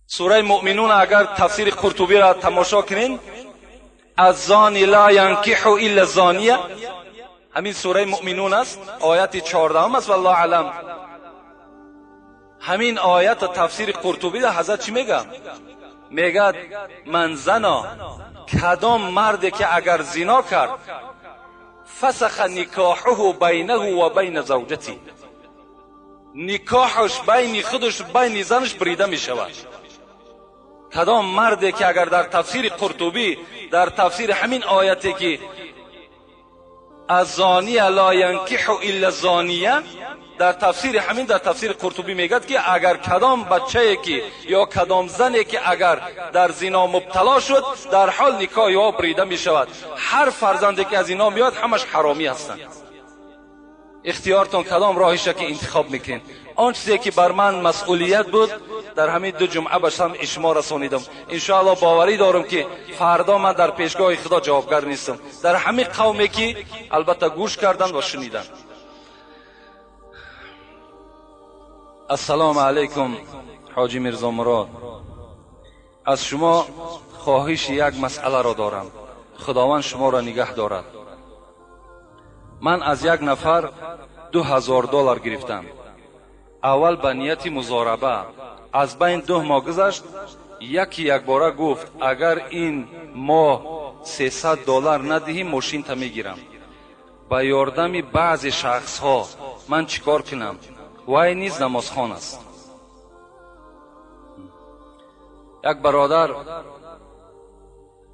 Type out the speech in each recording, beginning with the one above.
Сураи Муъминун агар тафсири Қуртубиро тамошо кунем, الزانی لا ینکح الا الزانیه، همین سوره مؤمنون است، آیت 14 است، والله اعلم. همین آیت تفسیر قرطبی ده حضرت چی میگه؟ میگه من زنا، کدام مرد که اگر زنا کرد، فسخ نکاحه بینه و بین زوجتی، نکاحش بین خودش بین زنش بریده میشود. کدام مرده که اگر در تفسیر قرطبی در تفسیر همین آیتی که الزانی لا ینکح الا الزانیه، در تفسیر همین در تفسیر قرطبی میگد که اگر کدام بچه که یا کدام زنی که اگر در زنا مبتلا شد، در حال نکاح یا بریده میشود. هر فرزندی که از اینا میاد همش حرامی هستند. اختیارتون کدام راهیشه که انتخاب میکنین. آن چیزی که بر من مسئولیت بود در همین دو جمعه به سمع شما رسانیدم. انشاءالله باوری دارم که فردا من در پیشگاه خدا جوابگر نیستم در همین قومی که البته گوش کردن و شنیدن. السلام علیکم حاجی میرزا مراد، از شما خواهش یک مسئله را دارم، خداوند شما را نگه دارد. من از یک نفر $2000 گرفتم، اول به نیت مضاربه، از بین 2 ماه گذشت، یکی یک باره گفت اگر این ماه $300 ندهی ماشین تا میگیرم. با یاردم بعضی شخص ها من چیکار کنم؟ وای نیز نمازخوان است. یک برادر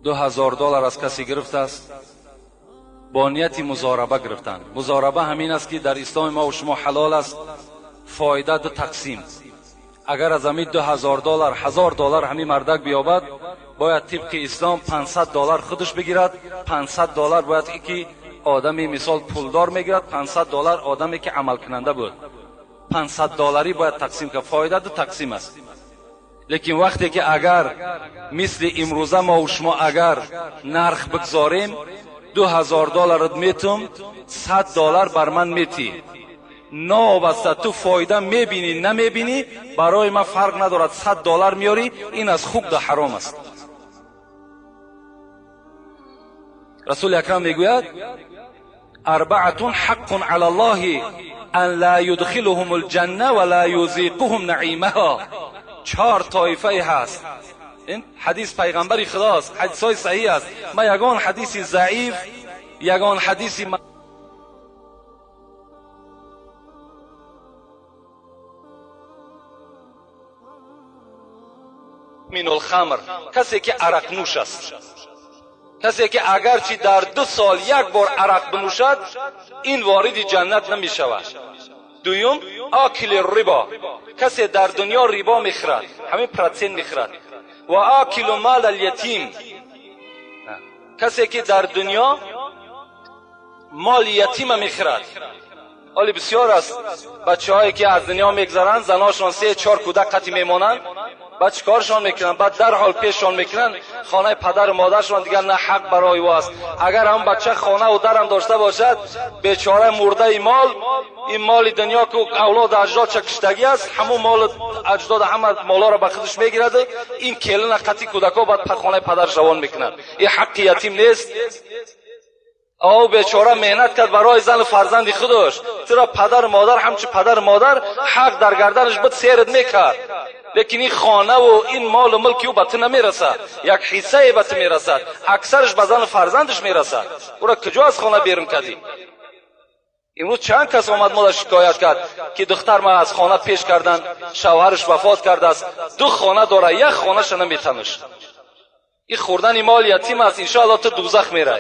$2000 از کسی گرفته است، با نیت مضاربه گرفتن. مضاربه همین است که در اسلام ما و شما حلال است، فایده دو تقسیم. اگر از همین $2000 $1000 همین مردک بیابد، باید طبق اسلام $500 خودش بگیرد، $500 باید یکی آدمی مثال پولدار میگیرد، $500 آدمی که عمل کننده بود، $500 باید تقسیم کرد. فایده دو تقسیم است. لیکن وقتی که اگر مثل امروزه ما و شما اگر نرخ بگذاریم، $2000 میتم، $100 بر من میتی، نابسته تو فایده میبینی نمیبینی برای من فرق ندارد، $100 میاری، این از خوب ده حرام است. رسول اکرم میگوید اربعة حق علی الله ان لا یدخلهم الجنه ولا یذیقهم نعیمها. 4 طایفه هست. این حدیث پیغمبر خداست، حدیث های صحیح است. ما یگان حدیث ضعیف، یگان حدیث من الخمر، کسی که عرق نوش است، کسی که اگرچه در 2 سال یک بار عرق بنوشد این وارد جنت نمی شود. دوم آکل ربا، کسی در دنیا ربا میخرد، همین پرتسن میخرد. و آکل مال الیتیم، کسی که در دنیا مال یتیم میخرد. حالی بسیار است بچه هایی که از دنیا میگذرند، زناشان 3-4 کودک قطعی میمانند، بعد چیکارشان میکنن؟ بعد در حال پیششان میکنن خانه پدر و مادرشان، دیگر نه حق برای او است. اگر هم بچه خانه و درم داشته باشد، بیچاره مرده مال، این مال دنیا که اولاد اجداد چکشتگی است، همون مال اجداد همه مالا را به خودش میگیرد، این کلن قطعی کودکا بعد خانه پدرش روان میکنن. این حق یتیم نیست. او بیچاره مهنت کرد برای زن و فرزند خودش، چرا پدر مادر همچه پدر مادر حق در گردنش بود سیرت میکرد، لیکن این خانه و این مال و ملک او به تو نمیرسد، یک حصه به تو میرسد، اکثرش به زن و فرزندش میرسد. او را کجا از خانه بیرون کردی؟ امروز چند کس آمد ما شکایت کرد که دختر ما از خانه پیش کردن، شوهرش وفات کرده است، 2 خانه داره، یک خانه‌ش نمیتنش. این خوردن مال یتیم است، انشاءالله تو دوزخ میری.